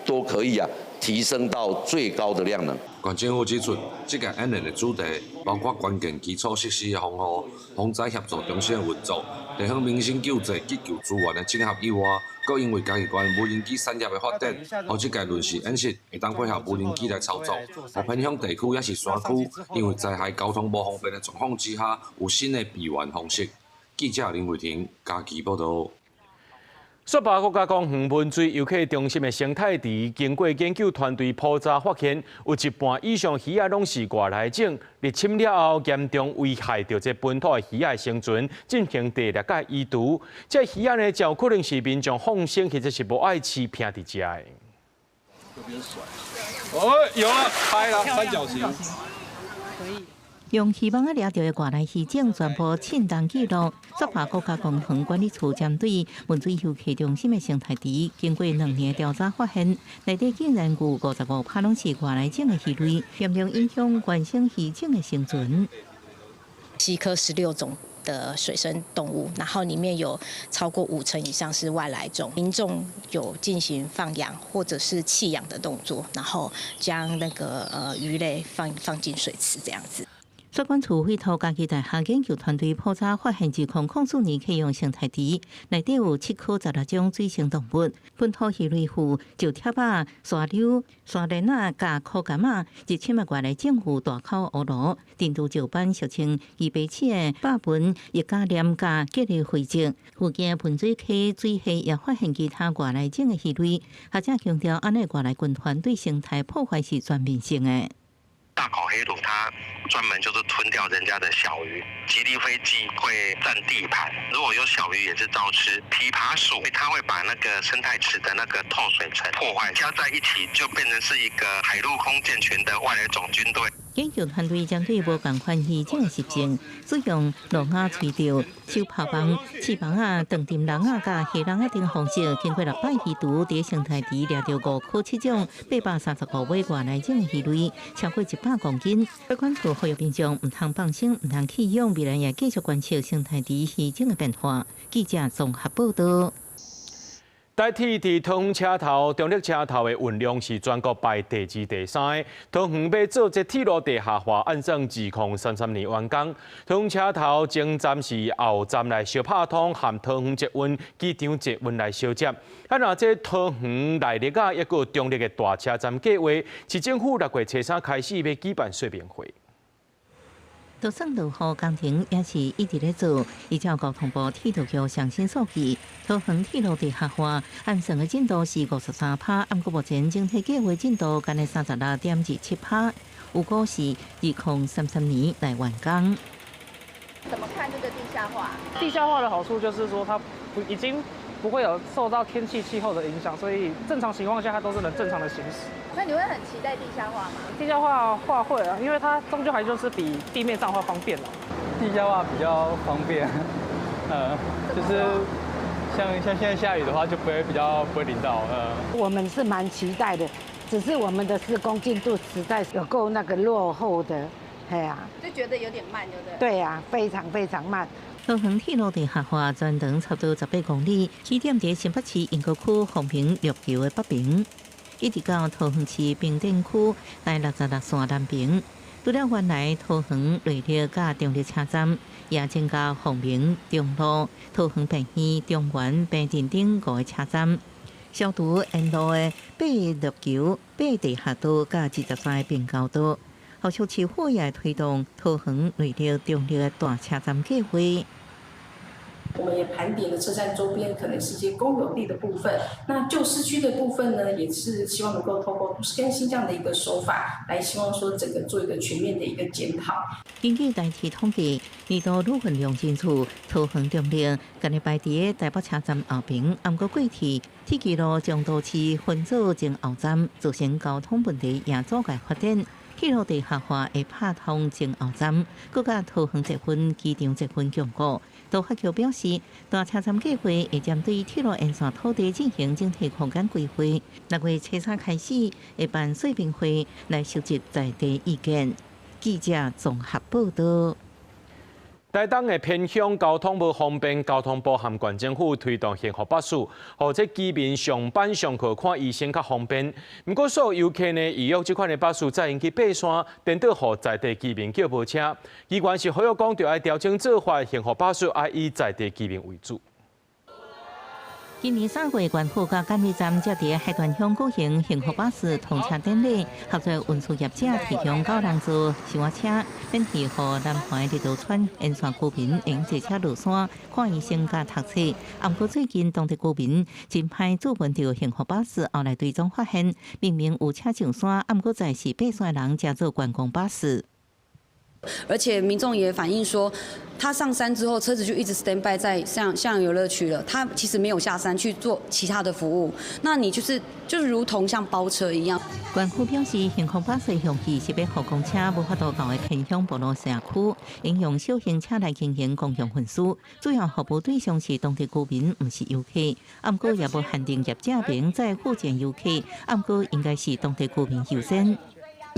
都可以提升到最高的量能。縣政府指出，這屆演練的主題包括關鍵基礎設施的防護、防災協助中心的運作、地方民生救濟急救資源的整合以外，閣因為嘉義縣無人機產業的發展，予這屆輪實演習會當配合無人機來操作，予偏鄉地區抑是山區，因為災害交通無方便的狀況之下，有新的備援方式。記者林慧婷嘉義報道。雪霸國家公園噴水遊客中心的生態池，經過研究團隊普查發現，有一半以上魚仔攏是外來種，入侵了後嚴重危害著這本土的魚仔生存，進行地獵佮移除。這魚仔呢，就可能是民眾放生或者是無愛飼拚佇遮的。哦，有了，拍了三角形。可以。用漁網仔掠著的外來魚種全部稱重記錄。雪霸國家公園管理處針對汶水遊客中心的生態池，經過2年調查發現，內底竟然有55%攏是外來種的魚類，嚴重影響原生魚種的生存。七科16種的水生動物，然後裡面有超過5成以上是外來種。民眾有進行放養或者是棄養的動作，然後將那個魚類放進水池這樣子。雪管處委託嘉義大學研究團隊普查發現，2004年啟用生態池，內底有七科16種水生動物，本土魚類有石貼仔、沙溜、沙鰱仔、佮苦柑仔，入侵的外來種有大口烏鱸、珍珠石斑，俗稱魚白刺的豹紋葉甲鯰佮吉利灰鯽。附近噴水溪水系也發現其他外來種的魚類。學者強調，按呢外來軍團對生態破壞是全面性的。大口黑鱸它專門就是吞掉人家的小魚，吉利灰鯽會佔地盤，如果有小魚也是照吃。琵琶鼠它會把那個生態池的那個透水層破壞，加在一起就變成是一個海陸空健全的外來種軍隊。研究團隊針對無仝款魚種的習性，使用瑯仔垂釣、手拋網、刺網仔、長針籠仔、佮魚籠仔等方式，經過六擺移除，佇生態池掠著五科七種835尾外來種的魚類，超過100公斤。水管處呼籲民眾毋通放生，毋通棄養，未來也繼續觀測生態池魚種的變化。記者綜合報道。台鐵佇桃園車頭、中壢車頭的運量是全國排第二、第三个。桃園欲做這鐵路地下化，按算2033年完工。桃園車頭前站是後站來相拍通，和桃園捷運機場捷運來相接。啊，若這桃園內壢仔抑閣中壢的大車站計劃，市政府6月初3開始欲舉辦說明會。就算落雨工程也是一直咧做。依照交通部鐵道局上新數據，桃園鐵路地下化按算的進度是53%，毋過目前整體計劃進度干焦36.27%，預估是2033年來完工。怎麼看這個地下化？地下化的好處就是說，它不已經不會有受到天氣氣候的影響，所以正常情況下它都是能正常的行駛。那你會很期待地下化嗎？地下化話會啊，因為它終究還就是比地面上化方便。地下化比較方便，就是像現在下雨的話，就不會比較不會淋到。我們是蠻期待的，只是我們的施工進度實在有夠那個落後的，係啊，就覺得有點慢，對不對？對啊，非常非常慢。桃園鐵路地下化全長差不多18公里，起點佇新北市鶯歌區鳳屏陸橋的北邊，一直到桃園市平鎮區台66線南邊。除了原來桃園內壢佮中壢車站，也增加鳳屏、中路、桃園病院、中原、平鎮等5个車站。消除沿路的八陸橋、八地下道佮23个平交道。後續市府也推動桃園內壢、中壢的大車站計劃。我們也盤點了車站周邊可能是一些公有地的部分，那舊市區的部分呢，也是希望能夠透過都市更新這樣的一個手法，來希望說整個做一個全面的一個檢討。根據台鐵統計，年度旅客量進出桃園中壢，今日排佇台北車站後邊，毋過過去鐵岐路將都市分做前後站，造成交通問題也阻礙發展。鐵路地下化會拍通前後站，閣佮桃園捷運機場捷運強固。都發局表示，大車站計劃會針對鐵路沿線土地進行整體空間規劃。6月初三開始會辦說明會來收集在地意見。記者綜合報道。台東的偏鄉交通無方便，交通部和縣政府推動幸福巴士，予這居民上班上課看醫生較方便。毋過所有遊客呢，預約這款的巴士載𪜶去爬山，顛倒予在地居民叫無車。機關是呼籲講，著愛調整做法，幸福巴士愛以在地居民為主。今年3月，縣府佮監理站才佇海端鄉舉行幸福巴士通車典禮，合作運輸業者提供9人座小車，免費予南環綠島村沿線居民用坐車落山看醫生佮讀冊。毋過最近當地居民真歹注聞著幸福巴士，後來追蹤發現，明明有車上山，毋過載是爬山的人乘坐觀光巴士。而且民眾也反映說，他上山之後，車子就一直 stand by 在像遊樂區了，他其實沒有下山去做其他的服務。那你就是如同像包車一樣。縣府表示，幸福巴士用意是欲予公車無法度到的偏鄉部落社區，應用小型車來經營公共運輸，主要服務對象是當地居民，毋是遊客。毋過也無限定業者免載附近遊客，毋過應該是當地居民優先。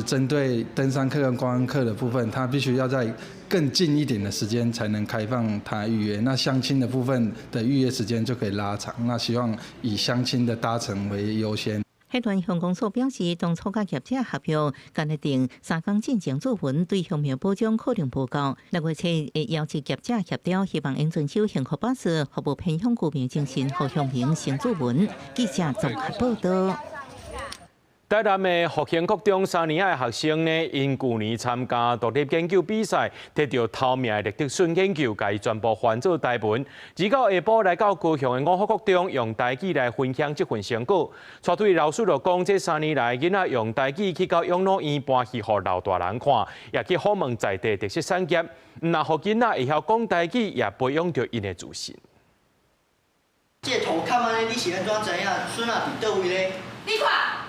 針對登山客跟觀光客的部分，他必須要在更近一點的時間才能開放他預約。那鄉親的部分的預約時間就可以拉長。那希望以鄉親的搭乘為優先。海端鄉公所表示，當初佮業者合約，干焦等3工進前做文，對鄉民保障可能無夠。6月初會邀請業者協調，希望應遵守幸福巴士服務偏鄉居民精神，予鄉民先注文。記者綜合報道。台南的復興國中三年的學生呢，𪜶舊年參加獨立研究比賽，得著頭名的立德筍研究，共伊全部翻做台文。二到下晡來到高雄的五福國中，用台語來分享這份成果。帶隊老師就講，這三年來，囡仔用台語去到養老院搬戲予老大人看，也去訪問在地特色產業，毋但予囡仔會曉講台語，也培養著𪜶的自信。這圖看按呢，你是按怎知影筍仔佇佗位咧？你看。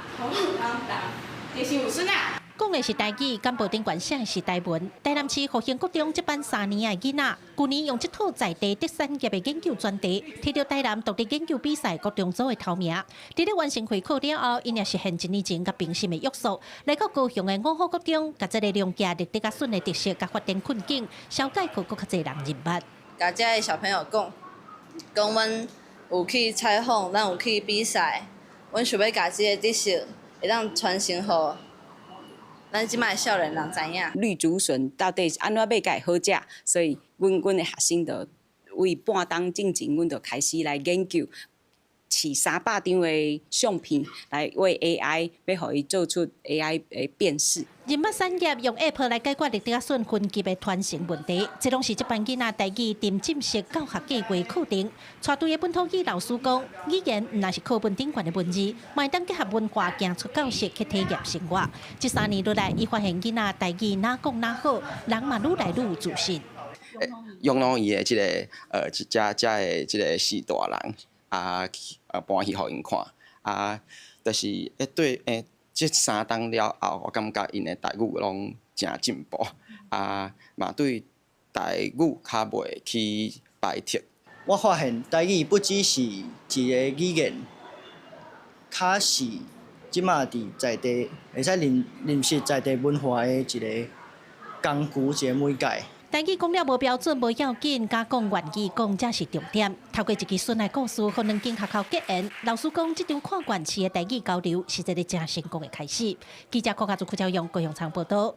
就是有筍仔。講的是台語，簡報頂懸寫的是台文。台南市復興國中這班三年的囡仔，舊年用這套在地特產業的研究專題，摕著台南獨立研究比賽國中組的頭名。佇咧完成會考了後，𪜶也實現一年前佮評審的約束，來到高雄的五福國中，共這个農家立德仔筍的特色佮發展困境，紹介予閣較濟人認捌。共遮的小朋友講，講阮有去採訪，咱有去比賽。阮想欲共這个知識會當傳承予咱這擺的少年人知影。綠竹筍到底是按怎買才會好食？所以，阮的學生就為半冬進前，阮就開始來研究，試300張的相片來餵 AI，欲予伊做出 AI 的辨識。認捌產業用 App 來解決立德筍分級的傳承問題，這攏是這班囡仔台語沉浸式教學計畫課程。帶隊的本土語老師講，語言毋但是課本頂懸的文字，嘛會當結合文化，行出教室去體驗生活。這三年落來，伊發現囡仔台語若講若好，人嘛愈來愈有自信。養老院的這个遮遮的這个序大人。啊，搬戲予𪜶看，啊，就是欸對欸，這3冬了後，我感覺𪜶的台語攏誠進步，啊，嘛對台語較袂去排斥。我發現台語不只是一个語言，較是這馬佇在地會使認識在地文化的一个工具，一个媒介。台語講了無標準無要緊，敢講願意講才是重點。透過一支孫仔故事，予兩間學校結緣。老師講，這場跨縣市的台語交流是一个誠成功的開始。記者郭家祖、郭昭勇、高雄場報道。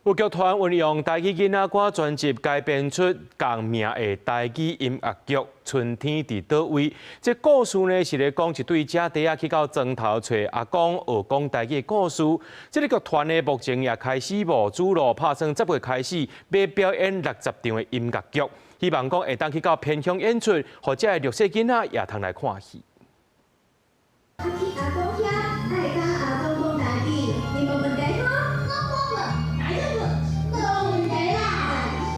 有劇團運用台語囡仔歌專輯改編出仝名的台語音樂劇《春天佇佗位》。這故事呢是咧講一對姐弟仔去到莊頭揣阿公學講台語的故事。這个劇團呢目前也開始募資囉，拍算10月開始欲表演60場的音樂劇，希望講會當去到偏鄉演出，予遮的弱勢囡仔也通來看戲。阿公遐愛佮阿公講台語，你無問題吼？無問題啦。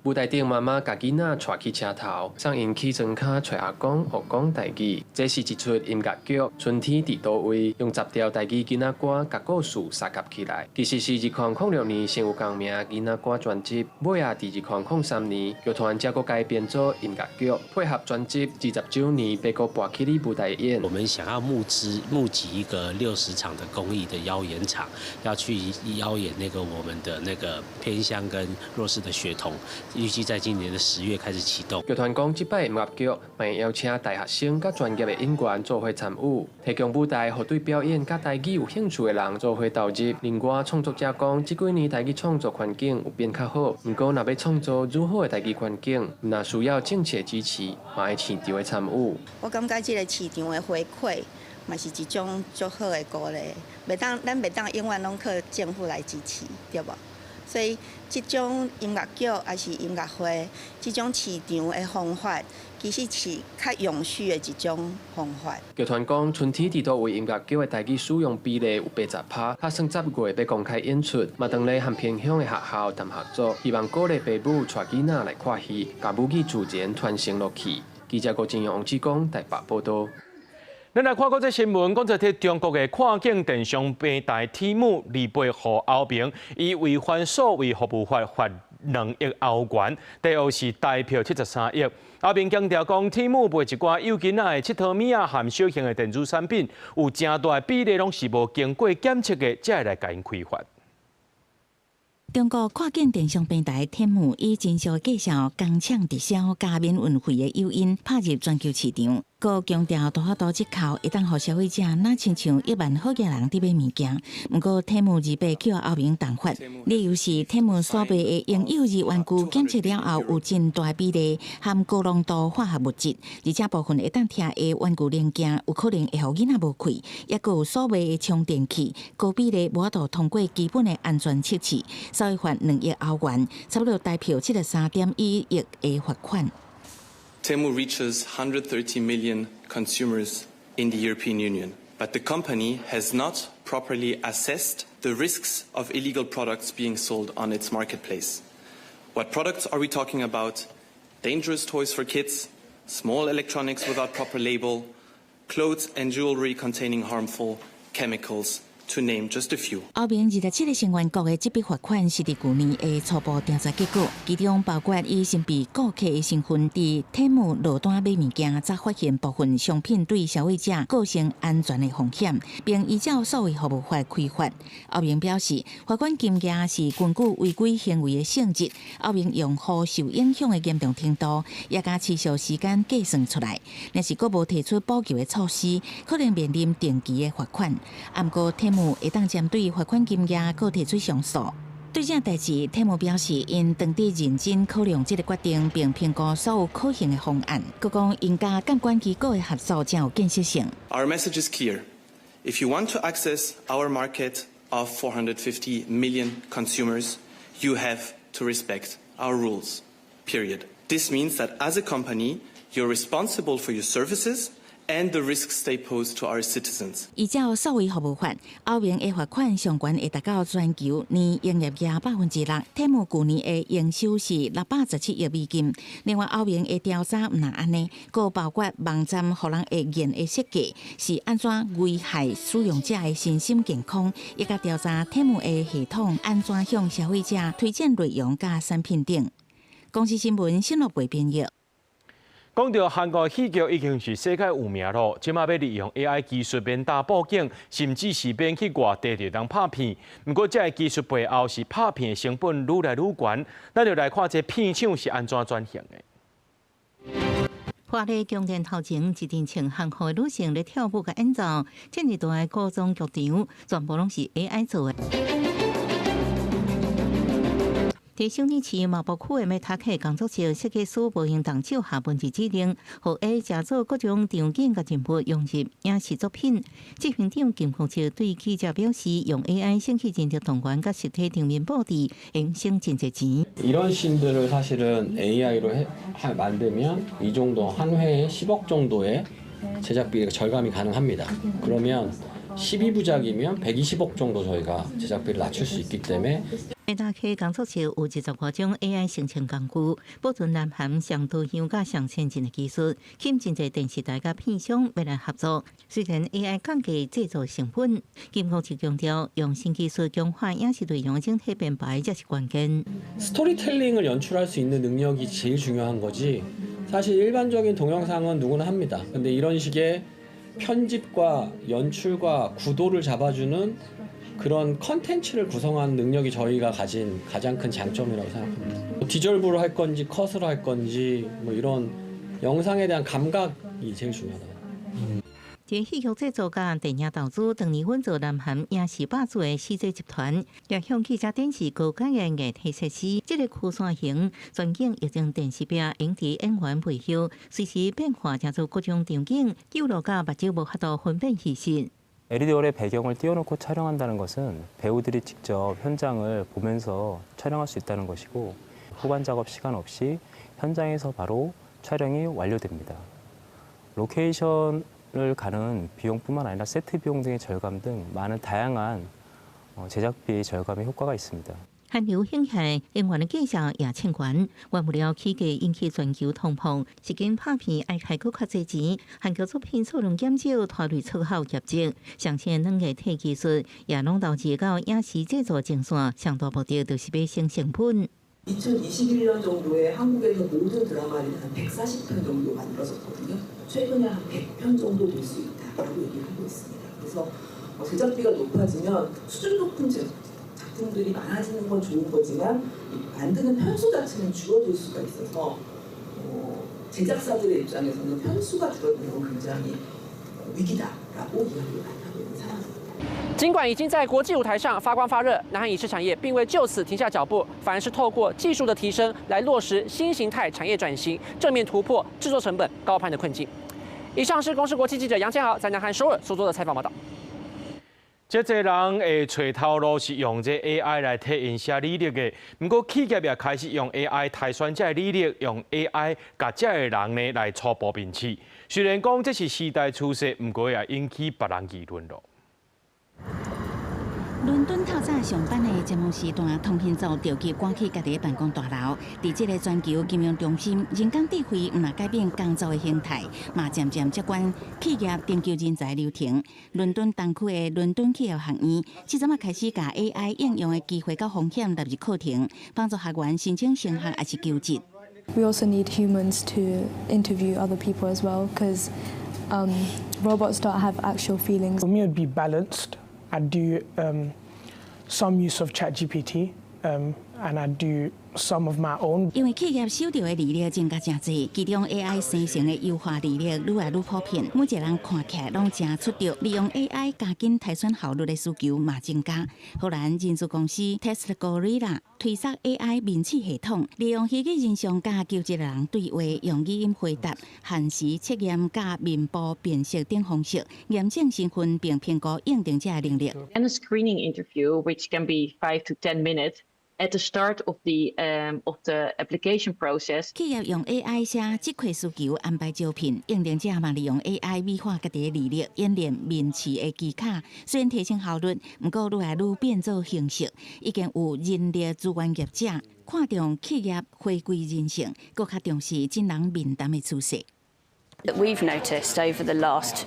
舞台頂媽媽共囡仔帶去車頭，送𪜶去莊跤揣阿公學講台語。這是一齣音樂劇《春天佇佗位》，用10條台語囡仔歌共故事相合起來。其實是2006年先有仝名囡仔歌專輯，尾仔佇2003年劇團才閣改編做音樂劇，配合專輯20週年欲閣搬起佇舞台演。我們想要募資募集一個60場的公益的邀演場，要去邀演那個我們的那個偏鄉跟弱勢的學童。預計在今年的10月開始啟動。劇團講，這擺音樂劇會邀請大學生佮專業的演員做伙參與，提供舞台，予對表演佮台語有興趣的人做伙投入。另外，創作者講，這幾年台語創作環境有變較好，毋過若欲創造愈好的台語環境，毋但需要政策支持，嘛愛市場的參與。我感覺這个市場的回饋，嘛是一種足好的鼓勵。袂當，咱袂當永遠攏靠政府來支持，對無？所以，這種音樂劇抑是音樂會，這種市場的方法，其實是較永續的一種方法。劇團講，春天佇佗位音樂劇的台語使用比例有80%，打算10月欲公開演出，嘛當咧和偏鄉的學校談合作，希望鼓勵爸母帶囡仔來看戲，共母語自然傳承落去。記者郭正陽、王志剛台北報道。咱來看國際新聞，講這佇中國的跨境電商平台 Temu 28予歐盟以違反數位服務法罰2億歐元，大約是台票73億。歐盟強調講，Temu 賣一寡幼囡仔的𨑨迌物仔和小型的電子產品，有誠大比例攏是無經過檢測的，才會來共𪜶開罰。中國跨境電商平台 Temu 以真俗的價數、工廠直銷佮免運費的誘因，拍入全球市場。閣強調大幅度折扣，會當予消費者若親像億萬好額人佇買物件。毋過 Temu 28去予歐盟重罰，理由是 Temu 所賣的嬰幼兒玩具檢測了後有真大比例含高濃度化學物質，而且部分會當拆的玩具零件有可能會予囡仔無氣，抑閣有所賣的充電器高比例無法度通過基本的安全測試，所以罰2億歐元，差不多台票73.1億的罰款。 Temu reaches 130 million consumers in the European Union, but the company has not properly assessed the risks of illegal products being sold on its marketplace. What products are we talking about? Dangerous toys for kids, small electronics without proper label, clothes and jewelry containing harmful chemicals, to name just a few. 歐盟27个成員國的這筆罰款是佇舊年的初步調查結果，其中包括以身份顧客的身份佇 Temu 落單買物件，才發現部分商品對消費者構成安全的風險，並依照數位服務法開罰。歐盟表示，罰款金額是根據違規行為的性質，歐盟用戶受影響的嚴重程度，也共持續時間計算出來。若是閣無提出補救的措施，可能面臨定期的罰款。毋過 Temu 會當針對罰款金額，閣提出上訴。對這代誌，Temu 表示，𪜶當佇認真考量這个決定，並評估所有可行的方案。閣講𪜶佮監管機構的合作誠有建設性。 Our message is clear. If you want to access our market of 450 million consumers, you have to respect our rules. Period. This means that as a company, you're responsible for your services And the risks they pose to our citizens. 依照數位服務法，歐盟的罰款上懸會達到全球年營業額6%，天目舊年的營收是617億美金。另外，歐盟的調查毋但按呢，閣包括網站予人會認的設計是按怎危害使用者的身心健康，以及調查天目的系統按怎向消費者推薦內容佮產品等。公視新聞新樂貝編譯。講到韓國戲劇已經是世界有名咯，這馬欲利用 AI 技術免搭布景，甚至是免去外地就通拍片。毋過，這个技術背後是拍片的成本愈來愈懸。咱就來看這片廠是按怎轉型的。華麗宮殿頭前一陣穿韓服的女性咧跳舞佮演奏，這爾大的古裝劇場全部攏是 AI 做的。佇首爾市麻浦區的美塔克工作室設計師無用動手下文字指令，予 AI 製作各種場景佮人物融入影視作品。執行長金鳳哲對記者表示，用 AI 省去人力動員佮實體場面布置，會省真濟錢。 이런 씬들을 사실은 AI로 만들면 이 정도 한 회에 10억 정도의 제작비 절감이 가능합니다. 그러면 12부작이면 120억 정도 저희가 제작비를 낮출 수 있기 때문에 美達克工作室有25種 AI 生成工具，保存南韓上多樣佮上先進的技術，吸引真濟電視台佮片商欲來合作。雖然 AI 降低製作成本，金國就強調，用新技術強化影視內容整體編排才是關鍵。 스토리텔링을 연출할 수 있는 능력이 제일 중요한 거지. 사실 일반적인 동영상은 누구나 합니다. 근데 이런 식의 편집과 연출과 구도를 잡아주는 그런 컨텐츠를 구성하는 능력이 저희가 가진 가장 큰 장점이라고 생각합니다. 디졸브를 할 건지 컷을 할 건지 뭐 이런 영상에 대한 감각이 제일 중요하다. 這戲劇製作佮電影投資，當年穩做南韓影視霸主的 CJ 集團，也向記者展示高階的硬體設施。這个曲線型全景液晶電視屏，用佇演員背後，隨時變化，成做各種場景，記錄佮目睭無法度分辨虛實。 LED wall에 배경을 띄워놓고 촬영한다는 것은 배우들이 직접 현장을 보면서 촬영할 수 있다는 것이고 후반 작업 시간 없이 현장에서 바로 촬영이 완료됩니다. 로케이션을 가는 비용뿐만 아니라 세트 비용 등의 절감 등 많은 다양한 제작비 절감의 효과가 있습니다. 韓流興起，演員的價數也衝懸，原物料起價引起全球通膨，時間拍片愛開閣較濟錢，韓國作品數量減少，拖累出口業績。上新的軟硬體技術也攏投資到影視製作前線，上大目的就是欲省成本。 2021년 정도에 한국에서 모든 드라마를 한 140편 정도 만들어졌거든요. 최근에 한 100편 정도 될 수 있다라고 얘기를 하고 있습니다. 그래서 제작비가 높아지면 수준 높은 작품들이 많아지는 건 좋은 거지만 만드는 편수 자체는 줄어들 수가 있어서 제작사들의 입장에서는 편수가 줄어드는 건 굉장히 위기다라고 이야기를 많이 하고 있는 상황입니다. 儘管已經在國際舞台上發光發熱，南韓影視產業並未就此停下腳步，反而是透過技術的提升來落實新形態產業轉型，正面突破製作成本高攀的困境。以上是公視國際記者楊千豪在南韓首爾所做的採訪報道。這濟人會揣頭路是用這 AI 來替𪜶寫履歷的，毋過企業也開始用 AI 篩選這个履歷，用 AI 共這个人呢來初步面試。雖然講這是時代趨勢，毋過也引起別人議論咯。倫敦透早上班的節目時段，通勤族著急趕去家己的辦公大樓。佇這个全球金融中心，人工智慧毋但改變工作的形態，嘛漸漸接管企業研究人才流程。倫敦東區的倫敦企業學院，這陣仔開始共 AI 應用的機會佮風險納入課程，幫助學員申請升學抑是求職。 We also need humans to interview other people as well, because robots don't have actual feelings. For me, it'd be balanced. I'd do some use of ChatGPT and I'd do some of my own. 因為企業收著的履歷增加誠濟，其中 AI 生成的優化履歷愈來愈普遍，每一個人看起來攏誠出著，利用 AI 加緊篩選效率的需求嘛增加。荷蘭人資公司 TestGorilla 推出 AI 面試系統，利用虛擬人像佮求職人對話，用語音回答、限時測驗佮面部辨識等方式，驗證身份並評估應徵者的能力。 And a screening interview, which can be 5 to 10 minutes. At the start of the application process. 企業用 AI 寫職缺需求安排招聘，應徵者嘛利用 AI 美化家己的履歷，演練面試的技巧。雖然提升效率，毋過愈來愈變做形式，已經有人力資源業者看重企業回歸人性，閣較重視真人面談的趨勢。 We've noticed over the last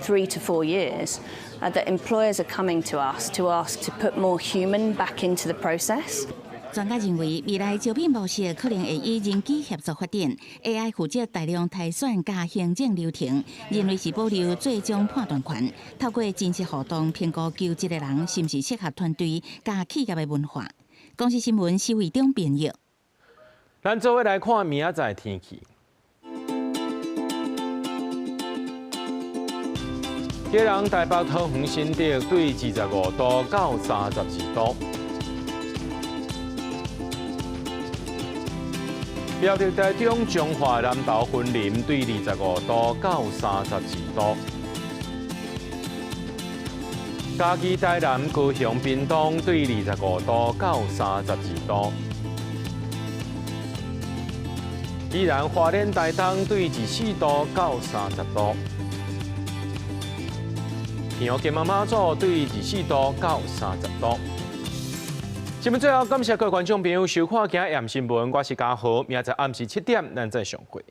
3 to 4 years that employers are coming to us to ask to put more human back into the process. 專家認為，未來招聘模式可能會以人機協作發展，AI 負責大量篩選佮行政流程，人類是保留最終判斷權。透過真實互動評估求職的人是毋是適合團隊佮企業的文化。公視新聞施偉中編譯。咱做伙來看明仔載天氣。基隆、台北、桃園、新竹對25度到32度。苗栗、台中、彰化、南投、雲林對25度到32度。嘉義、台南、高雄、屏東對25度到32度。宜蘭、花蓮、台東對24度到30度。屏東、金門、馬祖對24度到30度。新聞最後，感謝各位觀眾朋友收看今日新聞，我是嘉豪，明仔載暗時7點，咱再相會。